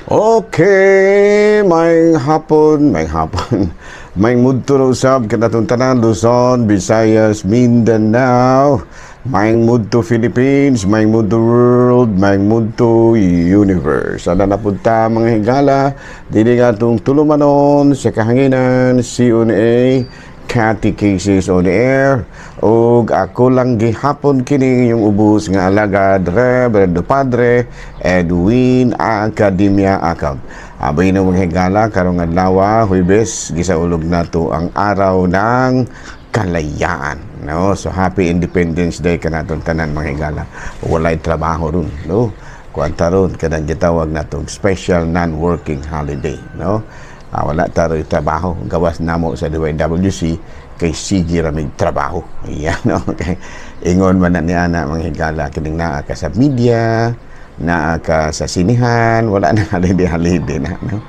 Okay, maayong hapon, maayong hapon. Maayong mudto na usab kanatong tanan, Luzon, Visayas, Mindanao, maayong mudto Philippines, maayong mudto world, maayong mudto universe. Ana na punta, mga higala, dili nga atong tulumanon sa kahanginan, CUNA, Catechesis on Air, ug ako lang gihapon kini yung ubos nga alagad, Reverendo Padre Edwin Academia Acab. Abay na, mga higala, karong adlaw, Huwebes, gisaulog nato ang Araw ng Kalayaan, no? So happy Independence Day kanatong tanan, mga higala. Walay trabaho ron, no? Kuan ron, kanang gitawag natong special non-working holiday, no? Wala taroy trabaho gawas namo sa DYWC kay sige ra mig trabaho. Ayan, okay. Ingon man na ni ana, mga higala, kining naa ka sa media, naa ka sa sinihan, wala na holiday holiday na, no?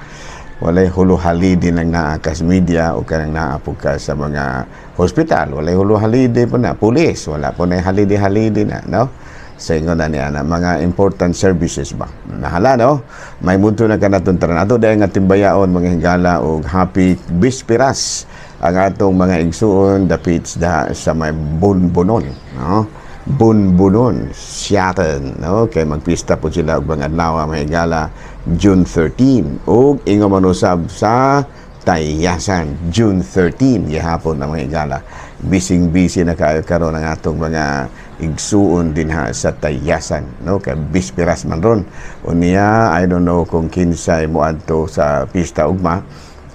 Walay hulo holiday nang naa ka sa media o kanang naa po ka sa mga hospital, walay hulo holiday po na. Pulis, wala po na holiday holiday na, no? Sa ingon na niya na mga important services ba. Nahala, no? Maayong mudto na kanatong tanan. Ato dahil nga timbayaon, mga higala, og happy Bispiras ang atong mga igsuon dapit da sa may Bunbunon, no? Bunbunon, Siaton, no? Kay magpista po sila og mga adlaw, mga higala, June 13, ug ingon man usab sa Tayasan, June 13 gihapon na, mga higala. Bising busy na kaayo karon ang atong mga igsuon dinha sa Tayasan, no? Kay Bispiras man ron. Unya, I don't know kung kinsay moadto sa pista ugma,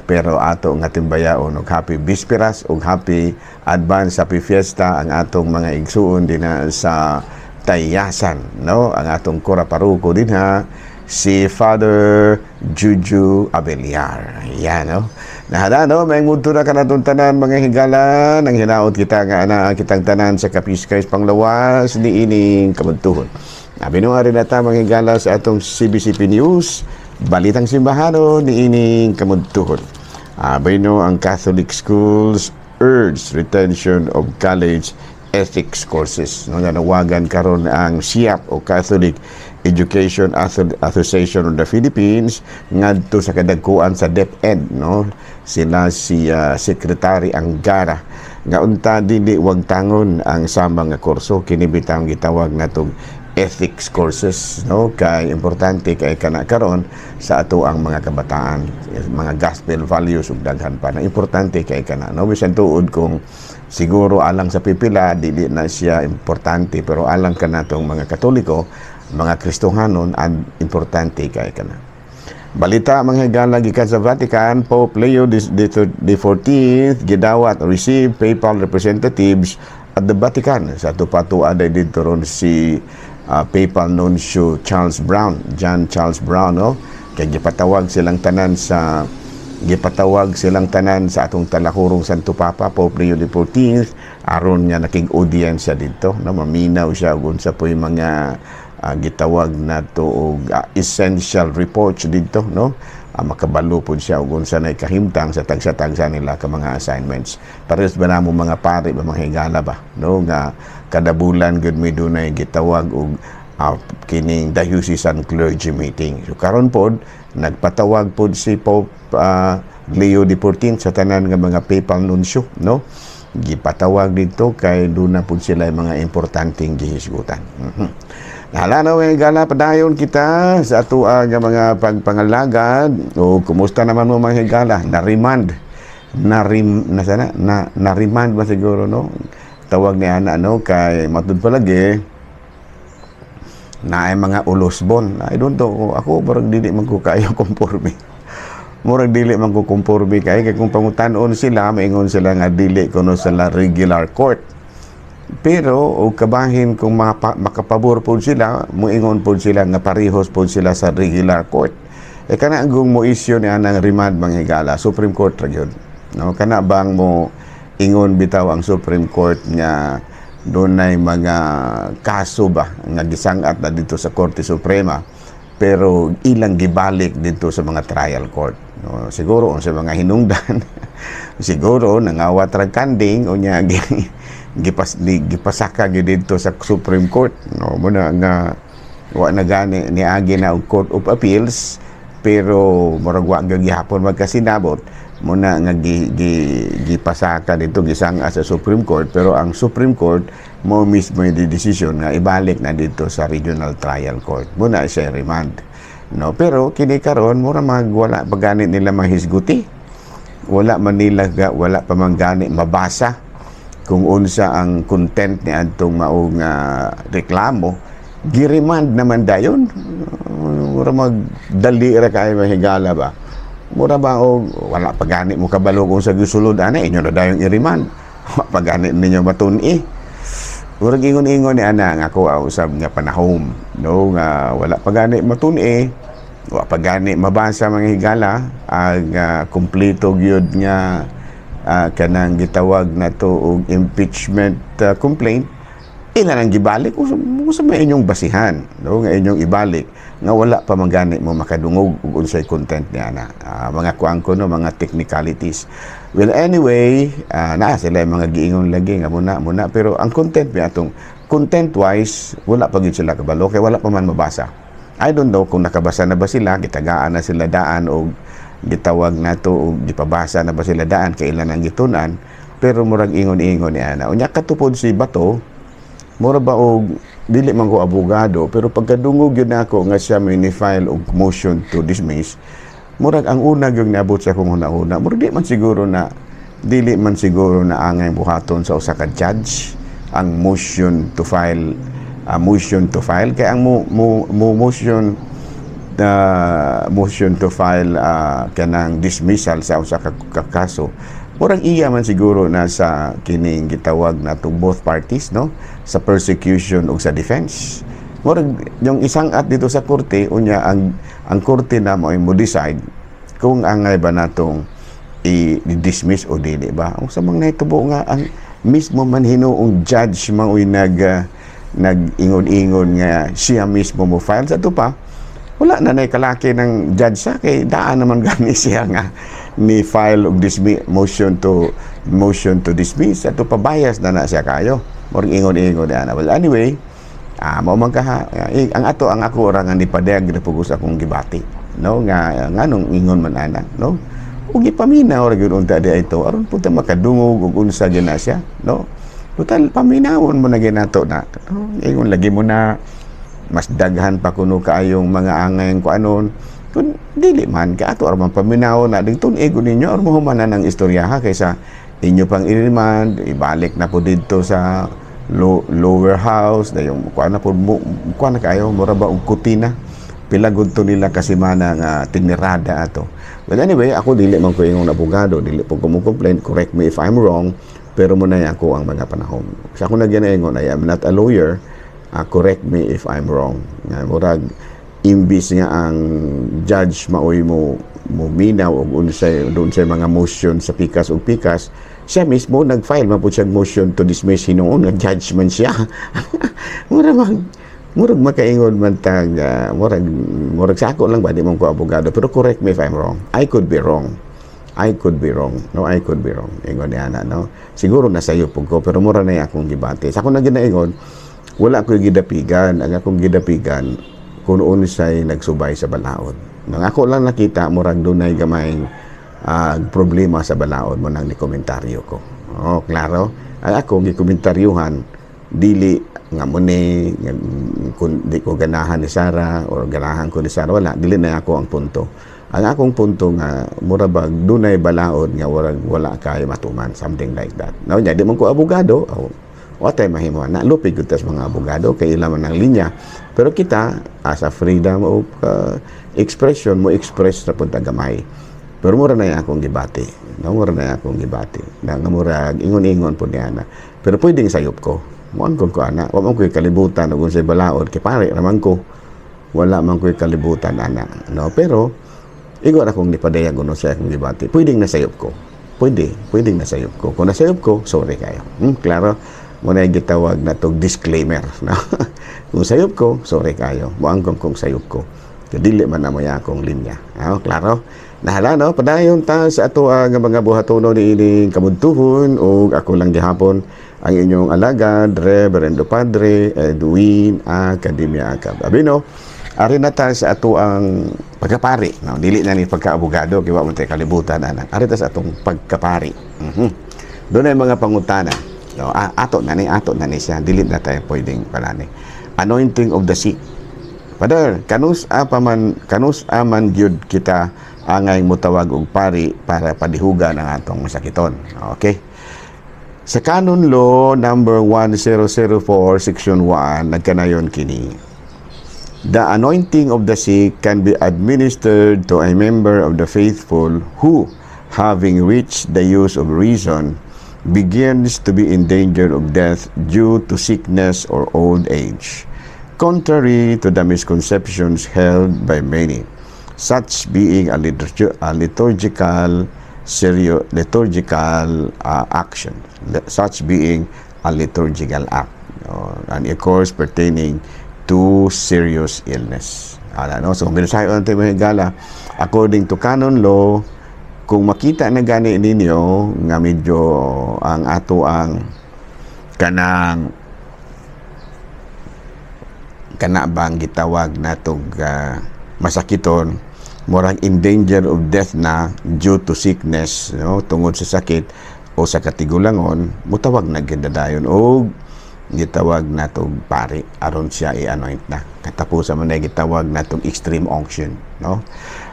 pero ato nga timbayaon og happy Bispiras ug happy advance happy fiesta ang atong mga igsuon dinha sa Tayasan, no? Ang atong kura paruko dinha, si Father Juju Abeliar. Yan, no? Nahada, no? Maayong mudto na kanatong tanan, mga higala. Nang hinaot kita nga ana kitang tanan sa kapiskay panglawas ni ining kabuntuhon. Abi no ari na ta, mga higala, sa atong CBCP News, Balitang Simbahano ni ining kabuntuhon. Abi no, ang Catholic schools urge retention of college ethics courses. No, nanawagan karon ang SIAP o Catholic Education Association of the Philippines ngadto sa kadagkuan sa DepEd, no, sila si Secretary Angara, nga unta dili wagtangon ang sama nga kurso. Kini bitang gitawag natong ethics courses, no? Kay importante kay kana karon sa ato ang mga kabataan, mga gospel values ug daghan pa na importante kay kana, no? Bisan tuod kung siguro alang sa pipila dili na siya importante, pero alang kanatong mga Katoliko, mga Kristohanon, ang importante kay kana. Balita, mga higala, gikan sa Vatican, Pope Leo the 14th gidawat, receive papal representatives at the Vatican. Sa ato aday dito ron si Papal Nuncio Charles Brown, John Charles Brown, no? Kay gipatawag silang tanan sa atong talakurong Santo Papa, Pope Leo the 14th, aron nga nakig-audience siya dito, no? Maminaw siya ug unsa po'y mga gitawag nato og essential reports dito, no? Makabalo pud siya og unsa nay kahimtang sa tagsa-tagsa nila ka mga assignments. Parehas ba namo mga pari ba, mga higala ba, no? Nga kada bulan gud may dunay gitawag og kining diocesan clergy meeting. So karon pod nagpatawag pod si Pope Leo XIV sa tanan nga mga papal nuncio, no? Gipatawag dito kay doon na pud sila mga importanteng gihisgutan. Hala na, mga higala, padayon kita sa ato nga mga pagpangalagad. O kumusta naman mo, mga higala? Na-remand. Na-rim, na sana, na, na-remand ba siguro, no? Tawag ni ana, no? Kay matud palagi, na ay mga ulosbon. I don't know. Ako, barang dili man ko kayo komporme. Murag dili man ko komporme kay kung pangutan-on sila, maingon sila nga dili kuno sa regular court. Pero og kabahin kung makapabor pod sila, moingon pod sila nga parehos pod sila sa regular court. E kana ang mo issue ni anang remand, mga higala, Supreme Court ra gyud. No, kana bang mo ingon bitaw ang Supreme Court nga dunay mga kaso ba nga gisangat na dito sa Korte Suprema pero ilang gibalik dito sa mga trial court. No, siguro sa mga hinungdan, siguro nangawat ra kanding, unya gipasaka gyud dito sa Supreme Court, no? Muna nga wa na gani niagi na og Court of Appeals. Pero murag wa gyud gihapon magkasinabot muna nga gi, gi, gipasaka dito, gisanga sa Supreme Court, pero ang Supreme Court mo mismo yung desisyon nga ibalik na dito sa Regional Trial Court muna siya remand, no? Pero kini karon, mura mag wala pa gani nila mahisguti, wala man nila wala pa man gani mabasa kung unsa ang content ni adtong maong reklamo, giremand naman dayon. Mura mag dali ra kay mahigala ba, mura ba og wala pa gani mo kabalo kung sa gisulod ana, inyo na dayong i-remand, wa pa gani ninyo matun-i. Murag ingon-ingon ni ana nga ako usab nga panahom, no, nga wala pa gani matun-i, wa pa gani mabasa, mga higala, ang kumpleto gyud nga kanang gitawag na to og impeachment complaint, ila nang gibalik. Usa may inyong basihan, no, nga inyong ibalik nga wala pa man gani mo makadungog og unsay content niya na mga kuan ko, no, mga technicalities. Well, anyway, naa sila yung mga giingon lagi nga muna muna, pero ang content mi atong content wise wala pa gyud sila kabalo kay wala pa man mabasa. I don't know kung nakabasa na ba sila, gitagaan na sila daan og gitawag nato og gipabasa na ba sila daan kay ilan ang gitun-an, pero murag ingon-ingon ni ana. Unya katupod si Bato, mura ba og dili man ko abogado, pero pagkadungog yun ako nga siya may ni-file og motion to dismiss, murag ang una gyud niabot sa akong huna-huna, murag di man siguro na dili man siguro na angay buhaton sa usa ka judge ang motion to file, kay ang mo, mo, mo motion motion to file kanang dismissal sa usa ka kaso, murag iya man siguro na sa kining gitawag na to both parties, no, sa persecution ug sa defense. Murag yung isang at dito sa korte, unya ang korte na mo ay mo decide kung angay ba natong i-dismiss o dili ba. Ang sa mga nahitabo nga ang mismo man hinuong judge mao'y nag-ingon-ingon nga siya mismo mo file sa pa, wala na nay kalaki ng judge sa kay daan naman gani siya nga ni file og dismiss, motion to dismiss. Ato pa, bias na na siya kayo. Murag ingon-ingon na. Well, anyway, mao man kaha ang ato, ang ako ra nga nipadayag na pugos akong gibati, no, nga nganong ingon man ana, no, ug ipaminaw ra gyud unta di ito aron pud ta makadungog og unsa gyud na siya, no? Total, paminawon mo na gyud nato na, no? Ingon lagi mo na mas daghan pa kuno kaayong mga angay kuanon kung dili man ka ato aron paminaw na ding tun-i ninyo aron mahuman na ng istorya ha, kaysa inyo pang i-remand, ibalik na po didto sa lower house na yung kuan na po mo, kuan na kayo, mura ba og kutina, pila gud to nila kasi mana nga tinirada ato. Well, anyway, ako dili man ko ingong abogado, dili po ko mo complain, correct me if I'm wrong, pero mo na ako ang mga panahon sa ako nagyanaingon, I am not a lawyer, correct me if I'm wrong, nga murag imbis nga ang judge maoy mo mo minaw og unsay doon sa mga motion sa pikas og pikas, siya mismo nag-file man pud siya motion to dismiss. Hinuon nga judge man siya. Mura man murag makaingon man tag murag sa ako lang ba, di man ko abogado, pero correct me if I'm wrong. I could be wrong, I could be wrong, no? I could be wrong. Ingon niya na, no, siguro nasayop pud ko, pero mura na akong gibati sa ako na ginaingon. Wala ko gidapigan. Ang akong gidapigan kung unsay nagsubay sa balaod. Nang ako lang nakita, murag dunay gamay problema sa balaod mo nang ni komentaryo ko. Oh, klaro. Ang ako gikomentaryohan dili nga mo ni nga, kung di ko ganahan ni Sara or ganahan ko ni Sara, wala, dili na ako ang punto. Ang akong punto nga mura bag dunay balaod nga warag wala kay matuman, something like that, no? Nya di man ko abogado, oh, wa tay mahimo na lupig gud tas mga abogado kay ila man ang linya, pero kita as a freedom of expression, mo express ra pud ta gamay. Pero mura na yung akong gibati, no? Mura na yung akong gibati na nga murag ingon-ingon po niya na, pero pwedeng sayop ko mo ko ko ana, wa man ko'y kalibutan ug unsay balaod kay pare raman ko, wala man ko'y kalibutan ana, no? Pero ingon akong nipadayag uno sa akong gibati, pwedeng nasayop ko, pwedeng nasayop ko. Kung nasayop ko, sorry kayo. Klaro mo na gitawag na tog disclaimer, no? Kung sayop ko, sorry kayo, moangkong kung sayop ko. Dili man na mo akong linya. Ah, klaro. Nahala, no, padayon ta sa ato ang mga buhatono ni ining kabuntuhon ug ako lang gihapon ang inyong alagad, Reverendo Padre Edwin Academia Acab. Abino, ari na ta sa ato ang pagkapari, no? Dili na ni pagka-abogado kay wa man tay kalibutan ana. Ari ta sa atong pagkapari. Dunay mga pangutana, no? Ato na ni siya, dili na tayo pwedeng palani. Anointing of the sick. Father, kanus-a man gyud kita angay mutawag og pari para padihugan ang atong masakiton? Okay. Sa Canon Law number 1004 section 1, nagkanayon kini. The anointing of the sick can be administered to a member of the faithful who, having reached the use of reason, begins to be in danger of death due to sickness or old age, contrary to the misconceptions held by many, such being a liturgical action, such being a liturgical act, and of course pertaining to serious illness. Ala, no? So, kung binusayo natin, mga higala, according to canon law, kung makita na gani ninyo nga medyo ang ato ang kanang kana bang gitawag natog masakiton, murag in danger of death na due to sickness, no, tungod sa sakit o sa katigulangon, mutawag na gyud dayon og gitawag natog pari aron siya i-anoint na. Katapusan man na gitawag natong extreme unction, no?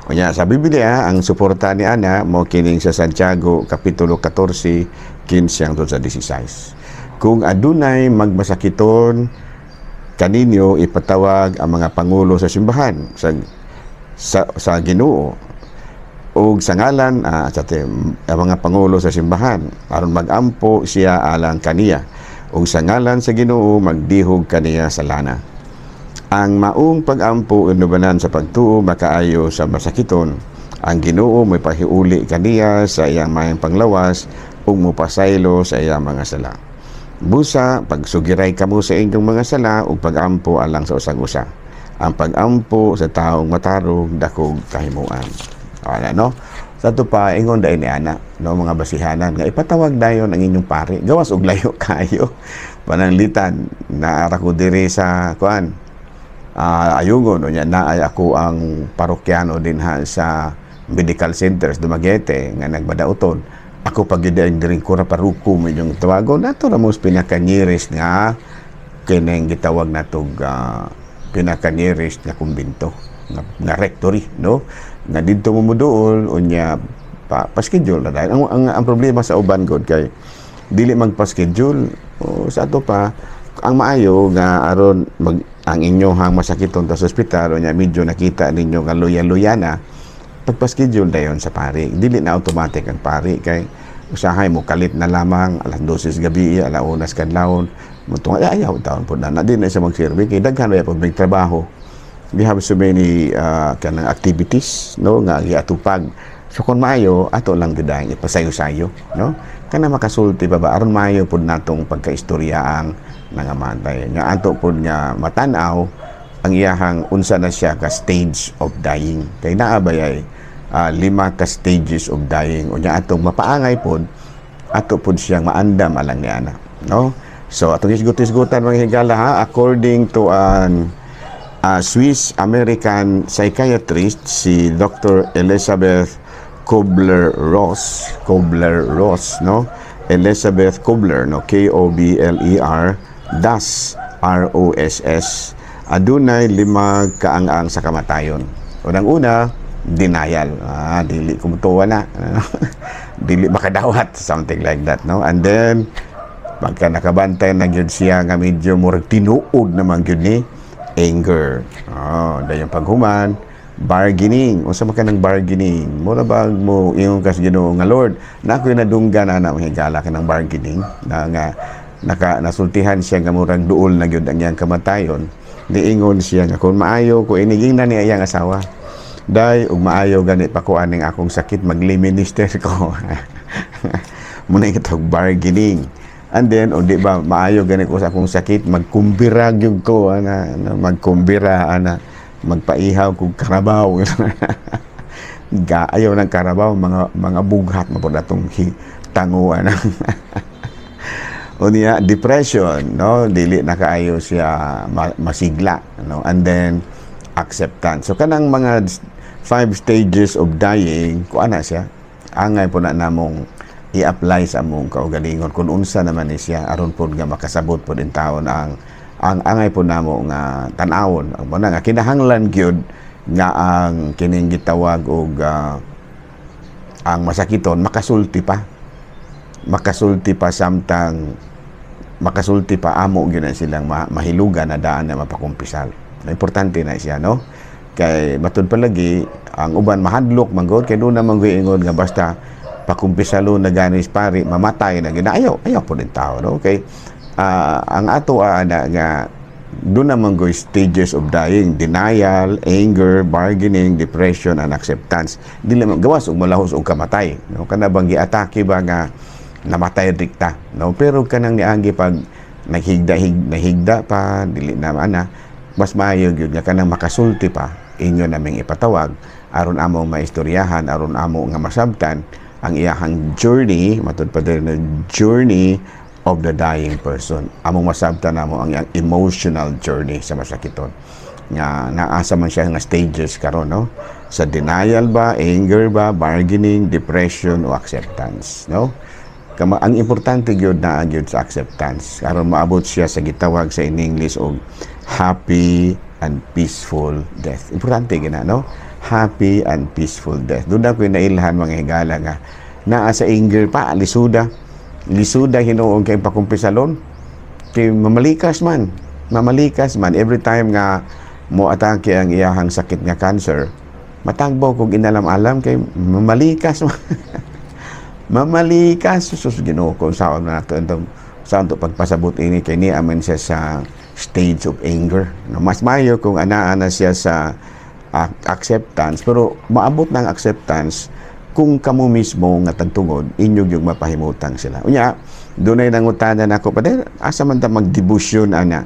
Unya sa Biblia, ang suporta ni ana mo kining sa Santiago kapitulo 14 15 hangtod sa 16. Kung adunay magmasakiton kaninyo, ipatawag ang mga pangulo sa simbahan sa Ginoo ug sa ngalan sa ang mga pangulo sa simbahan aron magampo siya alang kaniya, ug sa ngalan sa Ginoo magdihog kaniya sa lana. Ang maong pagampo inubanan sa pagtuo makaayo sa masakiton. Ang Ginoo may pahiuli kaniya sa iyang mayang panglawas ug mopasaylo sa iyang mga sala. Busa pagsugiray kamo sa inyong mga sala ug pagampo alang sa usag-usa. Ang pagampo sa taong matarong dakog kahimuan. Wala, no? Sa ato pa, ingon dahil ni ana, no, mga basihanan nga ipatawag dayon ang inyong pari. Gawas og layo kayo. Pananglitan, naara ko diri sa kuan. Ayungon unya naay ako ang parokyano dinha sa medical centers Dumaguete nga nagbadauton. Ako pag gyud ang diring kura paruko mo inyong tawagon nato ra mo pinaka-nearest nga kining gitawag natog pinaka-nearest nga kumbinto nga rectory, no, nga didto mo moduol. Unya pa pa-schedule na dahil ang problema sa uban god kay dili magpa-schedule. O sa ato pa, ang maayo nga aron mag ang inyohang masakiton ta sa ospital, unya medyo nakita ninyo nga luya-luya na, pagpa-schedule dayon sa pari. Dili na automatic ang pari kay usahay mo kalit na lamang alas 12 gabi, alas 1 kadlawon mo, ay ayaw taon po na na di na siya magserbi kay daghan ba pag may trabaho. We have so many kanang activities, no, nga giatupag. So kung maayo, ato lang gid ang ipasayo-sayo, no, kana makasulti pa ba aron maayo pud natong pagkaistorya ang nangamatay nga ato pud nga matan-aw ang iyahang unsa na siya ka stage of dying, kay naa bay ay lima ka stages of dying. Unya atong mapaangay pod, ato pod siyang maandam alang ni ana, no? So atong isgot-isgutan, mga higala, ha, according to an Swiss American psychiatrist, si Dr. Elizabeth Kubler-Ross, Kubler-Ross, no? Elizabeth Kubler, no? K O B L E R dash R O S S. Adunay lima kaang-ang sa kamatayon. Unang-una, denial. Ah, dili ko mutuwa na. Dili makadawat, something like that, no? And then pagka nakabantay na gyud siya nga medyo murag tinuod naman gyud ni, anger. Oh, dayon paghuman, bargaining. Unsa man kanang bargaining? Mura ba mo ingon kas Ginoo nga, "Lord, na ako'y nadunggan ana," mga higala, kanang bargaining na nga naka nasultihan siya nga murag duol na gyud ang iyang kamatayon. Niingon siya nga kung maayo ko iniging na ni iyang asawa. "Day, ug maayo gani pa ko aning akong sakit, mag-lay minister ko." Muna itong bargaining. And then, o di ba, maayo gani ko sa akong sakit, magkumbira gyud ko, ana, ana, magkumbira, ana, magpaihaw kog karabaw. Ga, ayaw ng karabaw, mga bughat mo po natong tango, ana. Unya, depression, no? Dili na kaayo siya masigla, no? And then, acceptance. So, kanang mga five stages of dying, kuan na siya, angay po na namong i-apply sa among kaugalingon kung unsa naman ni siya, aron pod nga makasabot pod in taon ang angay po namo nga tan-awon. Ang mao nga kinahanglan gyud nga ang kining gitawag og ang masakiton makasulti pa samtang makasulti pa, amo gyud na silang mahilugan na daan na mapakumpisal. Importante na siya, no? Kay matud palagi ang uban mahadlok man gud, kay doon naman ingon nga basta pakumpisalo na ganis pari, mamatay na gina. Ayaw, ayaw po din tao, no? Kay ang ato ana nga doon naman go stages of dying: denial, anger, bargaining, depression and acceptance. Dili man gawas og malahos og kamatay, no? Kana bang giatake ba nga namatay dikta, no? Pero kanang niagi pag naghigda hig, nahigda pa, dili na ana, mas maayo gyud nga kanang makasulti pa, inyo naming ipatawag aron among maistoryahan, aron amo nga masabtan ang iyahang journey. Matud pa din na journey of the dying person, among masabtan namo ang iyang emotional journey sa masakiton nga naasa man siya nga stages karon, no? Sa denial ba, anger ba, bargaining, depression o acceptance, no? Kama ang importante gyud na gyud sa acceptance aron maabot siya sa gitawag sa in English og happy and peaceful death. Importante gina, no? Happy and peaceful death. Doon na ko nailhan, mga higala, nga naa sa anger pa, lisuda. Lisuda hinuon kay pakumpisalon. Kay mamalikas man. Mamalikas man every time nga mo atake ang iyahang sakit nga cancer. Matagbaw kog inalam-alam kay mamalikas man. Mamalikas, sus, Ginoo ko, saon na nato itong saan to pagpasabot ini, kay ni aman siya sa stage of anger, no? Mas mayo kung anaa na siya sa acceptance, pero maabot ng acceptance kung kamo mismo nga tagtungod inyo yung mapahimutang sila. Unya dunay nangutana nako, "Pader, asa man ta magdebosyon ana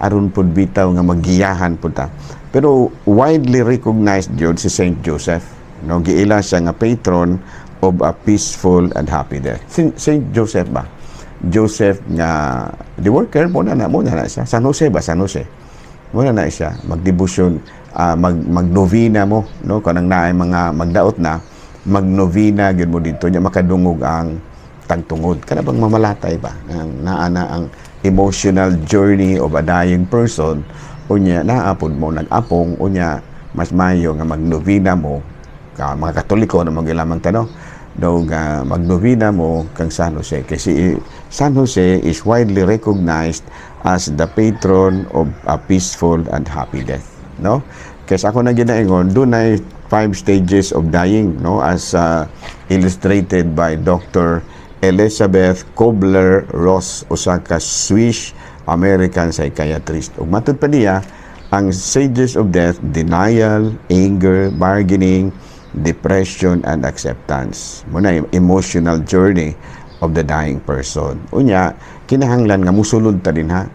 aron pud bitaw nga magiyahan pud ta?" Pero widely recognized gyud si Saint Joseph, no? Giila siya nga patron of a peaceful and happy death. Saint Joseph ba, Joseph nga the worker mo na siya. San Jose ba? San Jose mo na siya. Magdebosyon, magnovena mo, no? Kanang naay mga magdaot na, magnovena gyud mo dito nya makadungog ang tagtungod. Kana bang mamalatay ba ang naa na ang emotional journey of a dying person? Unya naapod mo nag-apong, unya mas mayo nga magnovena mo ka, mga Katoliko na magilamang tano daw nga magnovena mo kang San Jose, kasi San Jose is widely recognized as the patron of a peaceful and happy death, no? Kasi ako na ginaingon, dunay five stages of dying, no? As illustrated by Dr. Elizabeth Kubler-Ross, usa ka Swiss American psychiatrist. Ug matud pa niya, ang stages of death: denial, anger, bargaining, depression and acceptance. Muna yung emotional journey of the dying person. Unya kinahanglan nga musulod ta din ha,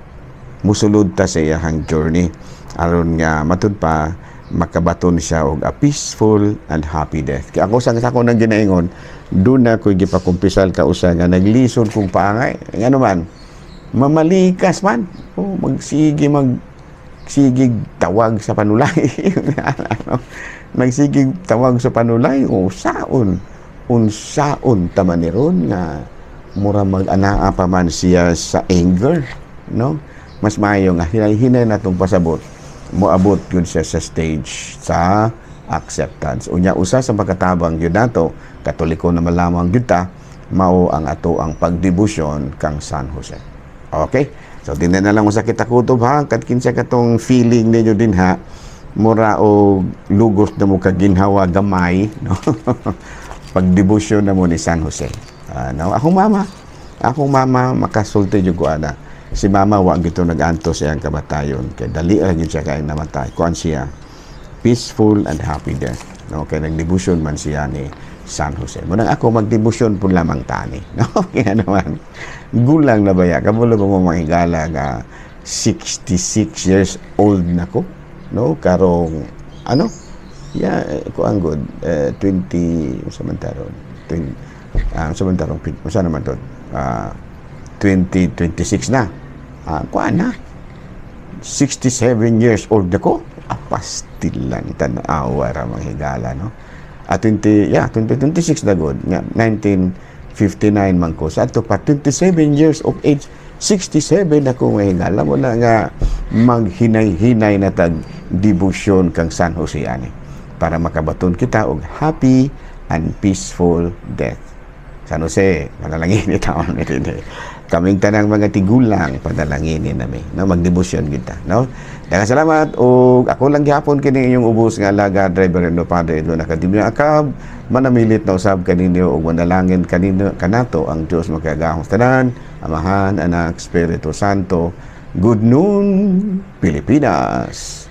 musulod ta sa iyahang journey aron nga matud pa makabaton siya og a peaceful and happy death. Kaya ako sa ako nang ginaingon, doon na ko gipakumpisal ka usa nga naglisod kong paangay. Ngano man, mamalikas man. Oh, magsige mag sigig tawag sa panulay. Ano? Nagsigig tawag sa panulay o saon unsaon taman ni ron nga mura mag-anaa pa man siya sa anger, no? Mas maayo nga hinay-hinay na itong pasabot, moabot yun siya sa stage sa acceptance. Unya usa sa pagkatabang yun nato, Katoliko na malamang gyud ta, mao ang ato ang pagdebosyon kang San Jose. Okay, so dinhi na lang usa kita kutob ha, kat kinsa katong feeling ninyo din ha, mura o lugos na mo kaginhawa gamay, no? Pagdebosyon na mo ni San Jose. No? Akong mama makasulti jud ko ana. Si mama wa gito nag-antos sa iyang kamatayon kay dali ra gyud siya kay namatay. Kuan siya, peaceful and happy death, no? Kay nagdebosyon man siya ni San Jose. Munang ako magdebosyon pud lamang tani, no? Kaya naman gulang na baya kabulo ko mo, mga higala, nga 66 years old na ko, no? Karong ano ya, kuan good, 20 sa man taron, 20 sa man taron, unsa naman to, 2026 na, kuan na, 67 years old na ko. Pastil. Still lang tan-awa ra, mga higala, no? At 20, yeah, 2026 na gud nga, 1959 man ko sa ato pa, 27 years of age, 67 ako, mga higala mo na nga maghinay-hinay na tag debosyon kang San Jose ani para makabaton kita og happy and peaceful death. San Jose, panalangin itaon ni dinhi. Kaming tanang mga tigulang, panalangin nami, no? Magdebosyon kita, no? Daghang salamat ug ako lang gihapon kini inyong ubos nga alagad, Reverendo Padre Edwin Academia Acab, manamilit na usab kaninyo ug manalangin kanino kanato ang Dios makagagahom tanan, Amahan, Anak, Espiritu Santo. Good noon, Pilipinas.